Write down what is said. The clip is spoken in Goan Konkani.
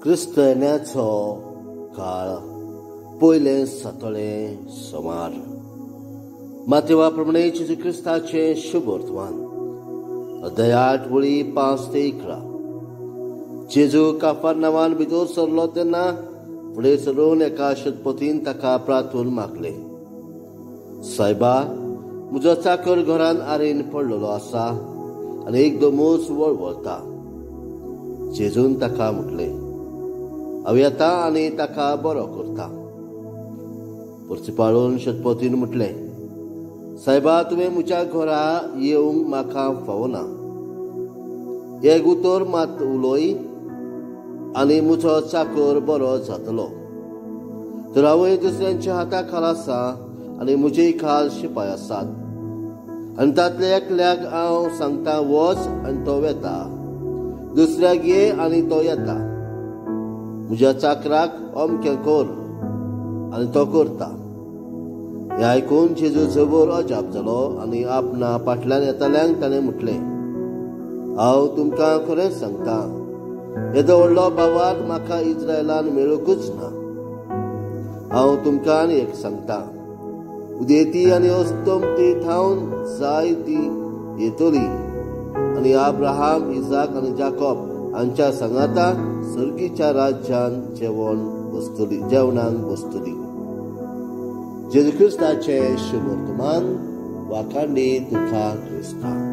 क्रिस्त येण्याचो काळ पयलें सातोळें सोमार. मातेवा प्रमाणे जेजू क्रिस्ताचें शुभ वर्तमान, अध्याय 8 वळी 5 ते 11. जेजू काफरनावान भितर सरलो तेन्ना फुडें सरून एका शतपथीन ताका प्रार्थून मागलें, सायबा, म्हजो चाकर घरान आरेन पडलेलो आसा आनी एकदमूच वळवळता. जेजून ताका म्हटलें, हांव येता आनी ताका बरो करता. परती शतपथीन म्हटलें, सायबा, तुवें म्हज्या घरा येवंक म्हाका फावना. एक उतर मात उलय आनी म्हजो चाकर बरो जातलो. तर हांवूय दुसऱ्यांच्या हाता खाल आसा आनी म्हजे खाल शिपाय आसात, आनी तांतल्या एकल्याक हांव सांगता वच आनी तो वेता, दुसऱ्याक ये आनी तो येता. म्हज्या चाकराक अमकें कर आनी तो करता. हें आयकून जेजू जबर अजाप जालो आनी आपणा फाटल्यान येतल्यांक ताणें म्हटलें, हांव तुमकां खरेंच सांगता, येदो व्हडलो भावार्थ म्हाका इस्रायलान मेळूंकच ना. हांव तुमकां आनी एक सांगता, उदेती आनी अस्तमती थावन जाय ती येतली आनी अब्राहम, इजाक आनी जाकोब हांच्या सांगाता सर्गीच्या राज्यान जेवणाक बसतली. जेजू क्रिस्ताचें शुभ वर्तमान. वाखाणणी तुका क्रिस्ता.